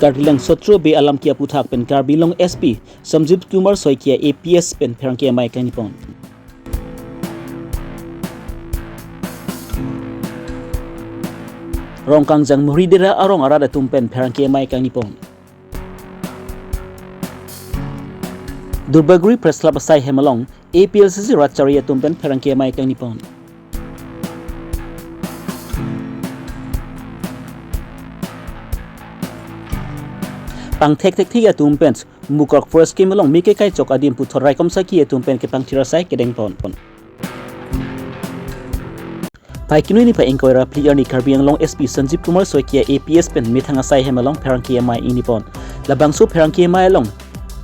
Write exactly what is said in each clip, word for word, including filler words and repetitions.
Kartidang Sotro Bey alamki aputhak pen Karbi Anglong S P Sanjeev Kumar Saikia A P S pen pherangke amei kangni pon. Rongkangjang Muridera arong arat atum pen pherangke amei kangni pon. Duarbagori Press Club asai hem along A P L C C rat chari atum pen pherangke amei kangni pon. Pangthek thekthe atum pen Mukok Forest Camp along mike kai chok adim puthot raikom saki atum pen kepangthir asai kedeng pon. Phaikunu niphai ingkoi ra phli arni Karbi Anglong S P Sanjeev Kumar Saikia A P S pen methang asai hem along pherangke amei ingni pon. Labangso pherangke amei along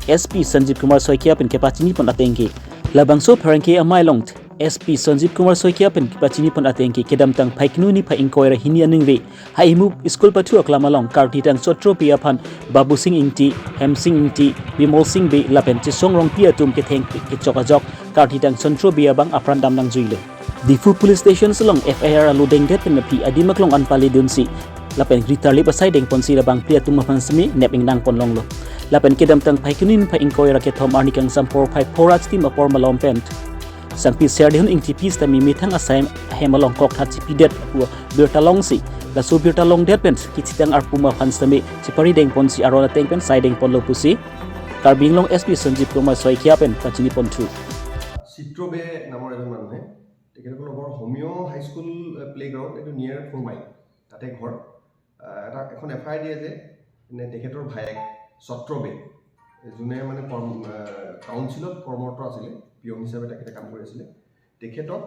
S P Sanjeev Kumar Saikia pen kepachini pon atengke. Labangso pherangke amei along S P Sanjeev Kumar Saikia pen kepachini pon atengke kedamtang phaikunu niphai ingkoi ra hini aningve ha imu school pathu aklam along Kartidang Sotro Bey aphan Babu Sing Ingti, Hem Sing Ingti, Bimol Sing Bey lapen Chesong Rongpi atum ketheng kechok ajok Kartidang Sotro Bey abang apran dam nangjuilo. Diphu Police Station along F I R alo dengdet pen aphi adim aklong an pale dunsi lapen gritar lip asai dengponsi labang phli atum aphan semi nep ingnang pon longlo. Lapen kedamtang phaikunu niphai ingkoi ra kethom arni kangsam porphai phorat tim apor malom pen Sangpi Serdihun Ingtipi sitame methang asai hem along kokthat chipidet pu birta longsi, laso birta longdet pen kithitang arpum aphan sitame chipari dengponsi aron ateng pen sai dengponlo pusi Karbi Anglong S P Sanjeev Kumar Saikia pen pachini ponthu. চিত্ৰ বে নামৰ এজন মানুহে তেখেতসকলৰ ঘৰ homeo' high school play ground, এইটো নিয়াৰ four mile, তাতে ঘৰ। আহ, এটা এখন এফ আই আৰ দিয়ে যে মানে তেখেতৰ ভায়েক ছত্ৰ বে, যোনে মানে কৰ্ম আহ, কাউন্সিলত কৰ্মৰত আছিলে, পিয়ন হিচাপে তেখেতে কাম কৰি আছিলে। তেখেতক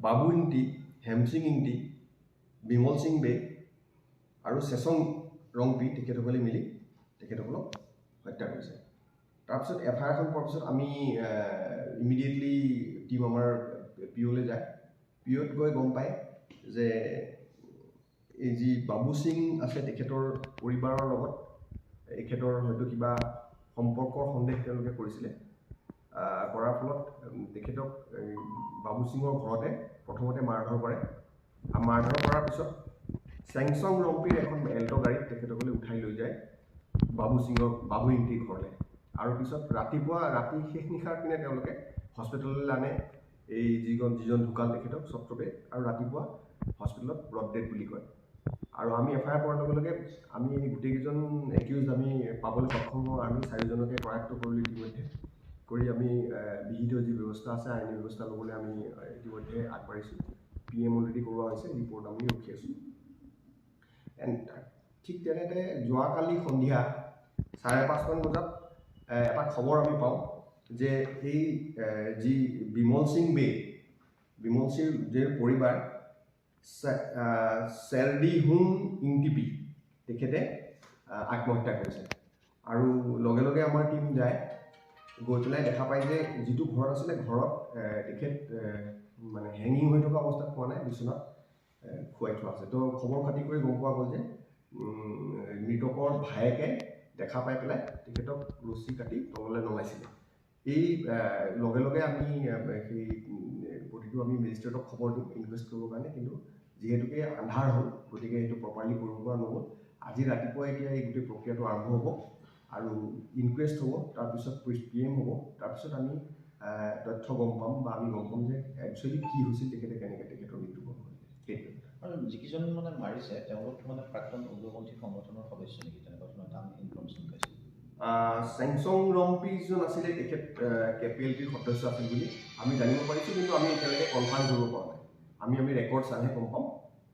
বাবু ইংতি, হেমচিং ইংতি, বিমল সিং বে আৰু চেচং ৰংপি তেখেতসকলে মিলি তেখেতসকলক হত্যা কৰিছে। তাৰপিছত এফ আই আৰখন পোৱাৰ পিছত আমি ইমিডিয়েটলি টিম আমাৰ পি অ'লৈ যায়। পি অ'ত গৈ গম পায় যে এই যি বাবু সিং আছে তেখেতৰ পৰিবাৰৰ লগত এখেতৰ হয়তো কিবা সম্পৰ্কৰ সন্দেহ তেওঁলোকে কৰিছিলে। আহ, কৰাৰ ফলত উম, তেখেতক এই বাবু সিঙৰ ঘৰতে প্ৰথমতে মাৰধৰ কৰে। আৰু মাৰধৰ কৰাৰ পিছত চেংচং ৰংপিৰ এখন এল্ট' গাড়ীত তেখেতসকলে উঠাই লৈ যায় বাবু সিঙৰ, বাবু ইংতিৰ ঘৰলৈ। আৰু পিছত ৰাতিপুৱা, ৰাতি শেষ নিশাৰ পিনে তেওঁলোকে হস্পিটেললৈ আনে এই যিজন, যিজন ঢুকাল তেখেতক, ছত্ৰ বে, আৰু ৰাতিপুৱা হস্পিটেলত ব্ৰড ডেড বুলি কয়। আৰু আমি এফ আই আৰ কৰাৰ লগে লগে আমি এই গোটেইকেইজন একিউজ আমি পাবলৈ সক্ষম হওঁ। আমি চাৰিওজনকে কৰায়ত্ত কৰিলোঁ ইতিমধ্যে। কৰি আমি আহ, বিহিত যি ব্যৱস্থা আছে, আইনী ব্যৱস্থা ল'বলৈ আমি আহ, ইতিমধ্যে আগবাঢ়িছোঁ। পি এম অলৰেডি কৰোৱা হৈছে, ৰিপৰ্ট আমি ৰখি আছোঁ। এণ্ড ঠিক তেনেতে যোৱাকালি সন্ধিয়া চাৰে পাঁচমান বজাত এ, এটা খবৰ আমি পাওঁ যে এই এ, যি বিমল সিং বে, বিমল সিং বেৰ পৰিবাৰ চে- আ, চেৰডিহুং ইংটিপি তেখেতে আ, আত্মহত্যা কৰিছে। আৰু লগে লগে আমাৰ টিম যায়, গৈ পেলাই দেখা পায় যে যিটো ঘৰত আছিলে, ঘৰত এ, তেখেত এ, মানে হেঙিং হৈ থকা অৱস্থাত পোৱা নাই, বিচনাত এ, শুৱাই থোৱা আছে। তো খবৰ খাতি কৰি গম পোৱা গ'ল যে উম, মৃতকৰ ভায়েকে দেখা পাই পেলাই তেখেতক ৰছী কাটি তললৈ নমাইছিলে। এই আহ, লগে লগে আমি আহ, সেই উম, প্ৰতিটো আমি মেজিষ্ট্ৰেটক খবৰ দিওঁ ইনকুৱেষ্ট কৰিবৰ কাৰণে, কিন্তু যিহেতুকে আন্ধাৰ হ'ল, গতিকে সেইটো প্ৰপাৰলি কৰিব পৰা নগ'ল। আজি ৰাতিপুৱা এতিয়া এই গোটেই প্ৰক্ৰিয়াটো আৰম্ভ হ'ব আৰু ইনকুৱেষ্ট হ'ব, তাৰপিছত পি এম হ'ব, তাৰপিছত আমি আহ, তথ্য গম পাম বা আমি গম পাম যে একচুৱেলি কি হৈছিল, তেখেতে কেনেকৈ তেখেতৰ মৃত্যুবৰণ কৰিলে, সেইটোৱে। আৰু যিকেইজন মানে মাৰিছে, তেওঁলোক মানে প্ৰাক্তন উগ্ৰপন্থী সংগঠনৰ সদস্য নেকি, তেনেকুৱা ধৰণৰ এটা আমি ইনফৰমেশ্যন পাইছোঁ। আহ, চেংচং ৰংপি যিজন আছিলে, তেখেত আহ, কে পি এল টিৰ সদস্য আছিল বুলি আমি জানিব পাৰিছোঁ, কিন্তু আমি এতিয়ালৈকে কনফাৰ্ম কৰিব পৰা নাই। আমি আমি ৰেকৰ্ড চালেহে গম পাম।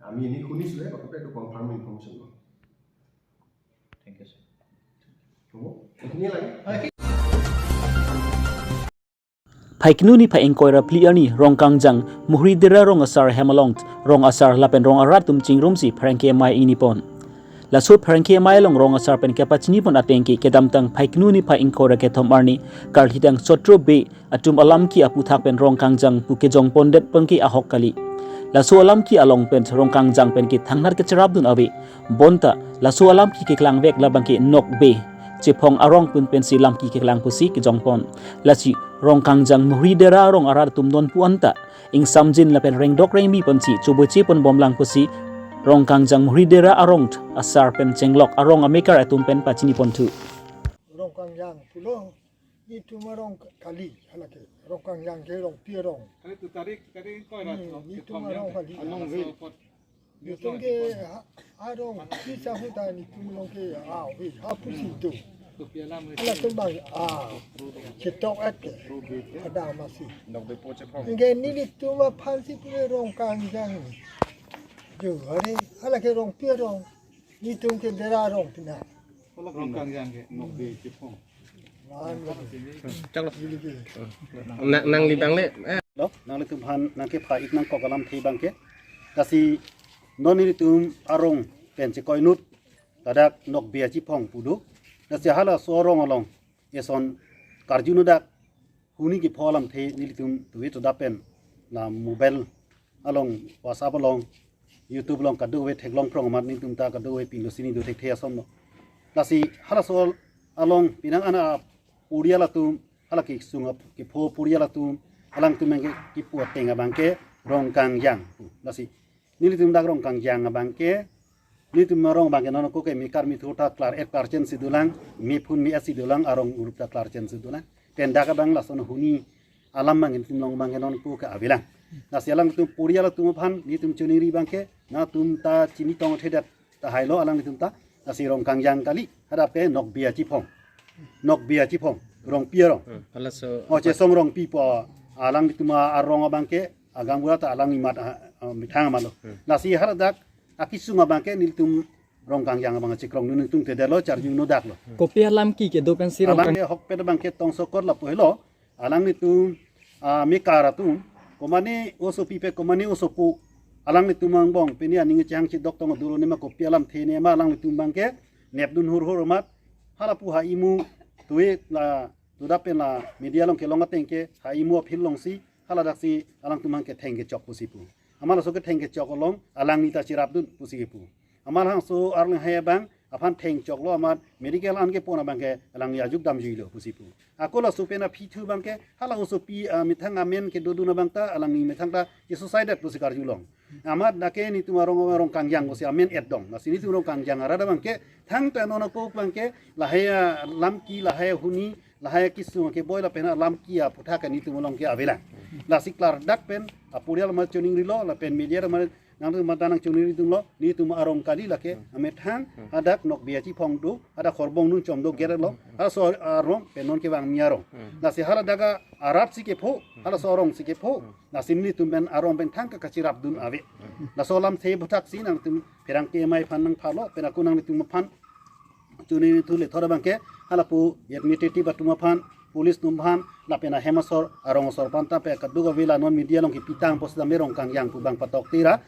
আমি এনেই শুনিছোঁহে, গতিকে এইটো কনফাৰ্ম ইনফৰমেশ্যন নহয়। Thank you sir. হ'ব, এইখিনিয়ে লাগে। Phaikunu niphai ingkoi ra phli arni Rongkangjang Muhridera rong asar hem along rong asar lapen rong arat atum chingrumsi pherangke amei ingni pon. Laso pherangke amei along rong asar pen kepachini pon atengke kedamtang phaikunu niphai ingkoi ra kethom arni karlidang Sotro Bey atum alamki aputhak pen Rongkangjang pu kejong pondet pangke ahok kali. Laso alamki along pen Rongkangjang pen ke thangnat kecherapdun ave. Bonta laso alamki keklangvek labangke Nok Bey, Chephong arong pun pensi lamki keklang pusi kejong pon. Lasi Rongkangjang Muhridera rong arat atum nonpu anta ingsamjin lapen rengdok rengmi pensi choboiche pon bomlang pusi Rongkangjang Muhridera arong asar pen chenglok arong amekar atum pen pachini ponthu. Rongkangjang pulo, nelitum arong kali, halake. Rongkangjang ke Rongpi arong. Kali tu tarik, tarik koi rat Hmm, lo, nelitum arong kali. Anong wi? Nelitum ke ha-, arong, sisa huta nelitum along ke, ah, wi, ha pusi tu. Halatum bang, ah, chetok et ke. Ada masi. Nokbe po chephong. Nge nelitum aphan si pule Rongkangjang. Jo, are, halake Rongpi arong. Nelitum ke Dera arong pina. Rongkangjang ke, nokbe chephong. Nang, nanglibang le, eh. Lo, nanglitum aphan nangkepha-ik nangkok alamthe abangke. Lasi non nelitum arong pen chekoinut, ladak Nokbe achephong pu do. Lasi halaso arong along eson karjuno dak huni kepho alamthe nelitum tuwe to dapen la mobile along, WhatsApp along, YouTube along kadokave theklong phrong amat nelitum ta kadokave pinlo sini do thekthe ason lo. Lasi halaso along penang ana porial atum, hala kesung ap-, kepho porial atum, alangtum ke kipu ateng abangke Rongkangjang. Lasi nelitum dak Rongkangjang abangke, nelitum arong abangke non ako ke mekar methur ta klar-et klarchensi dolang, mephun me-etsi dolang, arong urup ta klarchensi dolang. Pen dak abang lason huni alam abang nelitum along abangke non ako ke avelang. Lasi alangtum porial atum aphan nelitum choningri abangke, nangtum ta chini tong thedet tahai lo alanglitum ta. Lasi Rongkangjang kali, hadak ke Nokbe achephong. Nokbe achephong, Rongpi arong. Hmm, halaso O chesong Rongpi po, alanglitum arong abangke, agaonbura ta alangli amat, ah, ah, methang amat lo. Hmm. Lasi haladak akesung abangke nelitum Rongkangjang abang chekrong nelitum tedetlo, charjuno daklo. Kopi alam ki kedo pensi Rongkang- Abangke ahokpet abangke tongsokot lapu helo, alanglitum, ah, mekar atum, komane osopi pe komane osopo, alanglitum angbong pini aning chehang chedok tong dolo nema kopi alamthe nema alanglitum abangke nepdun hurhur amat, halapu ha imu tuwe la, to dapen la media along kelong ateng ke ha imu aphi alongsi, haladaksi alangtum abangke theng kechok pusi pu. Amat laso ke theng kechok along alangli ta cherapdun pusi kepu. Amat halaso arleng hai abang aphan theng choklo, amat medical an kepon abangke alangli ajuk damjuilo pusi pu. Ako laso pen aphi thu abangke hala osopi, ah, methang amen kedodun abang ta alangli methang ta ke suicide pusi karjulong. Amat dak ke nelitum arong, Rongkangjang kosi amen et dong. Lasi nelitum Rongkangjang arat abangke thangta non ako abangke lahai alam ki, lahai ahuni, lahai akesung keboi lapen alam ki aphuthak nelitum along ke avelang. Lasi klardak pen aporial amat choningrilo lapen media amat nangtum mata nangchoningri atum lo, nelitum arong kali lake, amethang, hadak Nokbe achephong do, hadak Horbong Nunchom do geret lo, halaso arong pen non kevang mi arong. Lasi haladak arat si kepho, halaso arong si kepho, lasi nelitum pen arong pen thangta kacherapdun ave. Laso alamthe aphuthaksi nangtum pherangke amei aphan nangphalo, pen ako nanglitum aphan choningri thu le thora abangke, halapu administrative atum aphan, police atum aphan, lapen ahem asor, arong asor aphan ta pe kadokave la non media along kepitang post dam Rongkangjang pu abang patok tira,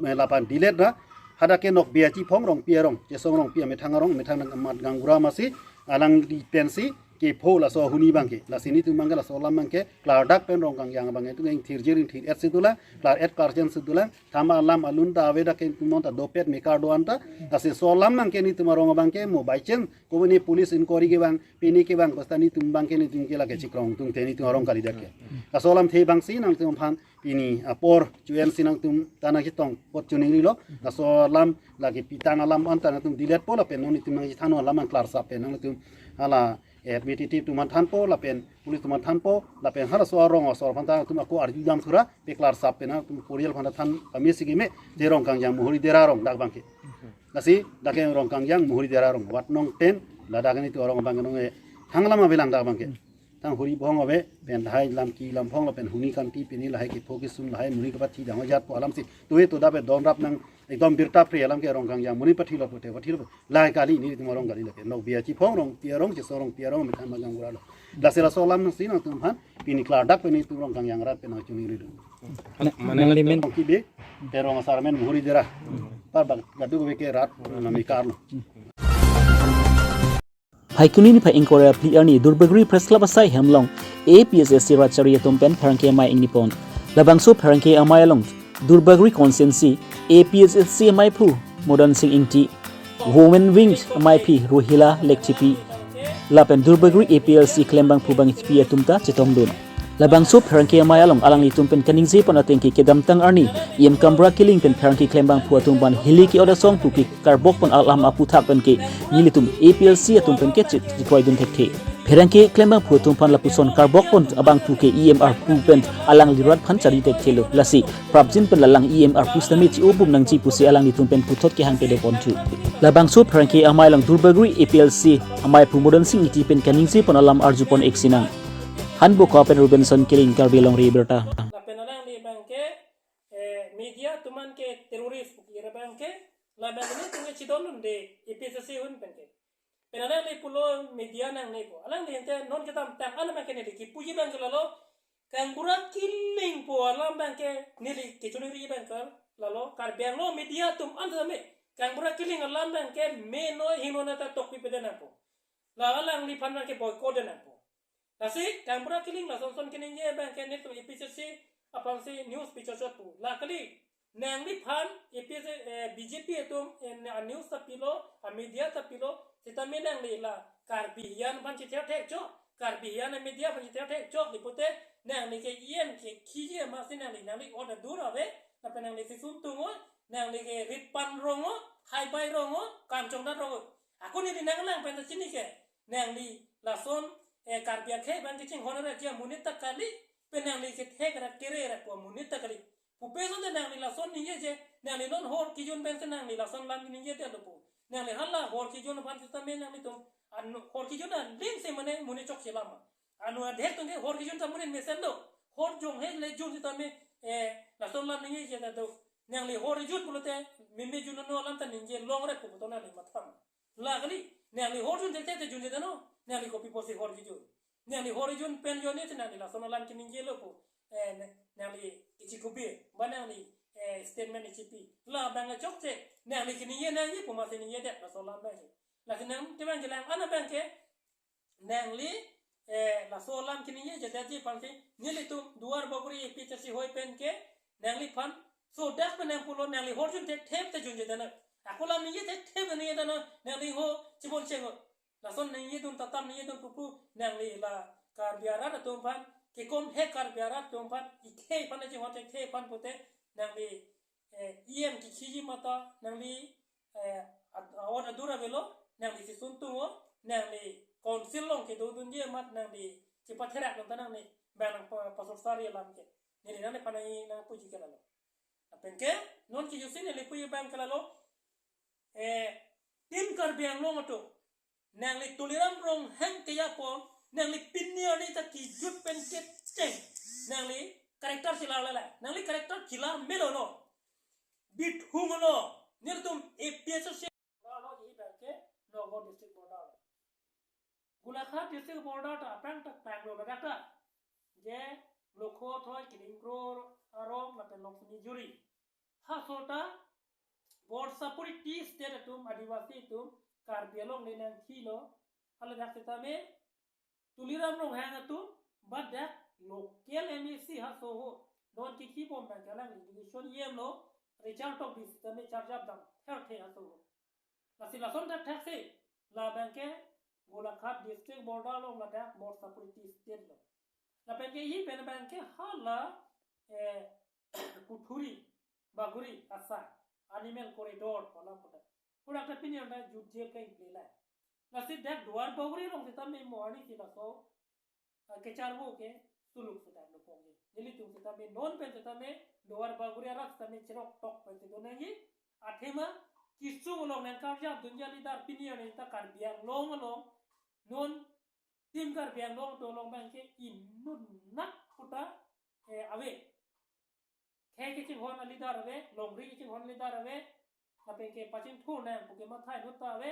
eh, lapen delete ra, hadak ke Nokbe achephong Rongpi arong, chesong Rongpi amethang arong, methang nang amat gaonbura masi, alangli pensi kepho laso huni abangke. Lasi nelitum abangke laso alam abangke klardak pen Rongkangjang abangke itum ingthirjir ingthir-etsi dolang, klar-et klarchensi dolang, thama alam alun ta ave dak ke itum non ta dopet mekar do-an ta. Lasi laso alam abangke nelitum arong abangke mo by chance komane police inquiry kevang, pini kevang, basta nelitum abangke nelitum ke lake chekrong tung te nelitum arong kali dak ke. Laso alamthe abangsi nangtum aphan pini apor chuensi nangtum ta nangchetong apot choningrilo. Laso alam lake pitang alam anta nangtum delete po lapen non nelitum nangchethan alam ang klarsap pen nangtum hala administrative atum aphan thanpo lapen police atum aphan thanpo lapen halaso arong asor aphan ta nangtum ako arju dam thura pe klarsap pen nangtum porial aphan ta than pamesi keme, je Rongkangjang Muhuridera arong dak abangke. Lasi dak ke Rongkangjang Muhuridera arong, ward nong ten, ladak nelitum arong abang nong, eh, thang alam avelang dak abangke. Thang huri bohong ave, pen lahai lam ki lam phong lapen huni kanti pini lahai kepho kesung lahai monit kepathi dang ajat po alamsi tuwe to dape don rap nang ekdom birta pri alam ke Rongkangjang monit pathilo pute pathilo, lahai kali nelitum arong kali lake. Nokbe achephong Rongpi arong, chesong Rongpi arong, methang amat gaonbura lo. Lasi laso alam nangsi nangtum aphan pini klardak pen nelitum Rongkangjang arat pen nangchoningri do. Nang, nang limen. Rongpi be, te rong asar amen Muhuridera. Par bak kadokave ke rat, nami karlo. Phaikuni niphai ingkoi ra phli arni Duarbagori Press Club asai hem along A P H L C rat chari atum pen pherangke amei ingni pon. Labangso pherangke amei along Duarbagori constituency A P H L C ameiphu Modan Sing Ingti, Women Wing ameiphi Rohila Lekthipi, lapen Duarbagori A P H L C klembangphu bangphi atum ta chetongdun. Labangso pherangke amei along alanglitum pen kaningje pon ateng ke kedamtang arni E M Kambura Killing pen pherangke klembangphu atum aphan hili ke-ot asong pu ke karbok pon alam aphuthak pen ke nelitum A P L C atum pen ke chit chikroi dun thekthe. Pherangke klembangphu atum aphan lapuson karbok pon abangphu ke E M arpu pen alangli rat aphan chari thekthelo. Lasi prapjin pen lalang E M arpu sitame chi-o bum nangji pusi alanglitum pen puthot kehang pede ponthu. Labangso pherangke amei along Duarbagori A P L C amei aphu Modan Sing Ingti pen kaningje pon alam arju pon-ik sinang. Han Bokajan pen Robinson Killing, Karbi Longri Abirta. Lapen alangli abang ke, eh, media atum an ke terrorist pu kira abang ke, labang ke nelitum ke chidon un de A P H L C ahut pen ke. Pen alangli pulo media nangne pu. Alangli ente non kedamtang an abang ke neli kipuji abang ke lalo, Kambura Killing pu alam abang ke neli kechoningri abang ke lalo, Karbi Anglong media atum an tame Kambura Killing alam abang ke meno hingno nata tokpi pede nangpo. La alangliphan abang ke boycott de nangpo. Lasi Kambura Killing lason son keningje abang ke nelitum A P H L C aphansi news pichot chot pu. La kali, nangliphan A P H L C, eh, B J P atum, eh, a news ta pilo, a media ta pilo, sitame nangli la Karbi hijan aphan chithek thek chot, Karbi hijan a media aphan chithek thek chot, lapu te nangli ke E M ke khiji ma si nangli, nangli order dur ave, lapen nangli si suntung o, nangli ke rit pan rong o, hai bai rong o, kam chongdat rong o. Ako neli nanglang pen ta chini ke, nangli lason, eh, Karbi akhei abang kachinghon ra ji amonit ta kali, pen nangli kethek ra kere ra pu amonit ta kali. Pupe son te nangli lason ningje je, nangli non hor kejun pen si nangli lason alam ningje detlo pu. Nangli hala hor kejun aphan sitame nanglitum, anu hor kejun aling si mane monit chokche alam ma. Anu adhek atum ke hor kejun ta monit mesen do. Hor jong he le jun sitame, eh, lason alam ningje je ta do. Nangli hor kejun pulote, meme jun no alam ta ningje long re pu to nangli matha ma. La kali, nangli hor jun te te jun te no, nangli kopi pusi hor kejun. Nangli hor kejun pen jun ne nangli lason alam keningjelo pu. Eh, ne-, nangli ichi kopi, ba nangli, eh, statement ichipi. Labang chokche, nangli keningje nangji pu ma si ningjedet lason alam abang ke. Lasi nangli abang ke lang an abang ke, nangli, eh, laso alam keningjejedetji aphansi, nelitum Duarbagori A P H L C ahoi pen ke, nangliphan, so dak pen nangpulo, nangli hor jun thekthe te junje dana. Ako alam ningje thekthe ningje dana, nangli ho chibon cheng o. Lason ningje dun tatam ningje dun pupu, nangli la Karbi arat atum aphan, kekom he Karbi arat atum aphan, ikhei aphan aji hon thekthe aphan pute, nangli, eh, E M kekhiji ma ta, nangli, eh, ad-, order dur avelo, nangli si suntung o, nangli council along kedo dunji amat nangli chipatherak nang ta nangli bang nang pa-, pasok sari alam ke. Neli nangliphan nangji nangpuji ke lalo. Lapen ke, non kejutsi neli puji abang ke lalo, eh, Team Karbi Anglong atum, nangli Tuliram Ronghang keja pon, nangli pini arni ta kejut pen kecheng, nangli character chelar lele, nangli character chelar melo no. Bithung lo, nelitum A P H L C lo, ihi abang ke Nagaon district border lo. Golaghat district border ta aphrang ta panglo ladak ta. Je Lokhothoi, Kidingro arong lapen Longsimi Juri. Haso ta Bordsapuri tea estate atum, Adivasi atum, Karbi Anglong le nangthilo, haladak sitame Tuliram Ronghang atum, ba dak local M A C haso ho, non kikhi bom abang ke alangli division E M lo, Richard Tokbi sitame charge up dam, therthe haso ho. Lasi lason thakthak si, labang ke Golaghat district border along ladak Bordsapuri tea estate lo. Lapen ke ihi pen abang ke hala, eh, Kuthuri, Baguri, asai, animal corridor, pu alam puta. Pura ta pini anta jutje pleng pleng la. Lasi dak Duarbagori along sitame mo arni si laso, ah, kecharvo ke suluk sita lupok ke. Nelitum sitame non pen sitame Duarbagori arat sitame cherok tok pen si do nangji. Athema kesung along nangkarjap dunji a-leader pini arni ta Karbi Anglong along. Non Team Karbi Anglong atum along abang ke inut nak puta, eh, ave. Khei kachinghon a-leader ave, longri kachinghon a-leader ave, lapen ke pachingthur nang pu ke mathai inut ta ave,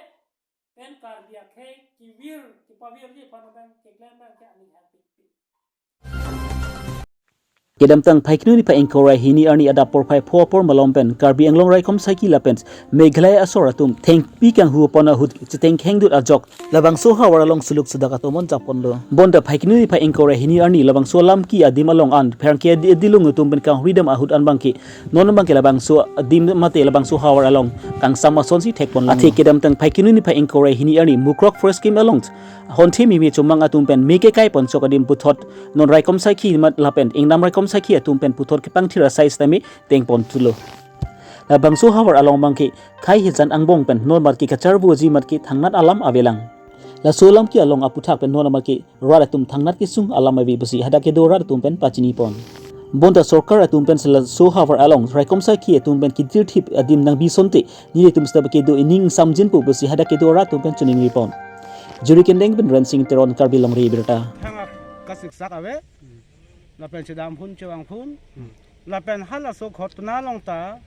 pen Karbi akhei kevir, kepavirji aphan abang keklem abang ke aning hangpikpik. Kedamtang Phaikuni niphai ingkoi ra hini arni adap porphai pho apor malom pen Karbi Anglong raikom saiki lapen Meghalaya asor atum thengpi kanghu pon ahut chetengkhengdut ajok labangso havar along suluk sudak atum on japonlo. Bonta Phaikuni niphai ingkoi ra hini arni labangso alam ke adim along an pherangke adi-, adilung atum pen kanghuridam ahut an abangke non abangke labangso adim mate labangso havar along kangsam asonsi thekponlo. Athe kedamtang Phaikuni niphai ingkoi ra hini arni Mukrok Forest Camp along honthe mimi chomang atum pen me kekai ponchok adim puthot non raikom saiki mat lapen ingnam raikom saiki atum pen puthot kepangthir asai sitame tengpon thulo. Labangso havar along abangke khai hijan angbong pen non mat ke kacharvoji mat ke thangnat alam avelang. Laso alam ke along aputhak pen non mat ke rat atum thangnat kesung alam ave pusi hadak kedo rat atum pen pachinipon. Bonta sorkar atum pen sela so havar along raikom saiki atum pen kidir thip adim nangbi sonte nelitum seta kedo ining samjinpo pusi hadak kedo rat atum pen choningripon. Juri Kendeng pen Rensing Teron, Karbi Longri Abirta. Thang ak kasik sak ave. Lapen chedam phun chevang phun. Hmm. Lapen halaso ghotona along ta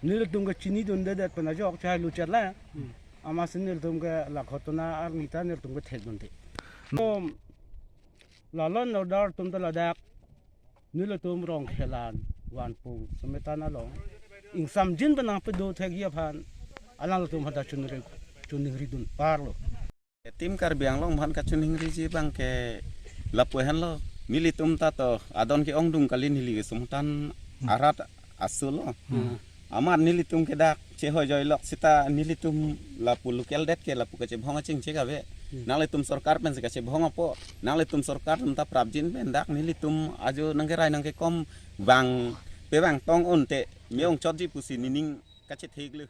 nelitum ke chinidundedet pen ajok chai luchet la. Hmm. Amatsi nelitum ke la ghotona arni ta nelitum ke thekdunde. Hmm. Tum law and order atum ta ladak nelitum Rongkhelan, Vanpung, Semetan along ingsamjin pen nangpedo thekji aphan alangtum hadak choningri, choningridun parlo. Team Karbi Anglong aphan kachoningriji abangke lapu henlo. Nelitum ta to adon ke-ongdung kali, neli kesung tan arat asul lo. Hmm. Amat nelitum ke dak chehoi joilok seta nelitum lapu local det ke lapu kachebhong achingchek ave. Hmm. Nanglitum sorkar pensi kachebhong apot. Nanglitum sorkar atum ta prapjin pen dak nelitum ajo nangkerai nangkekom bang pe bang tong unte me-ongchotji pusi nening kachethek le.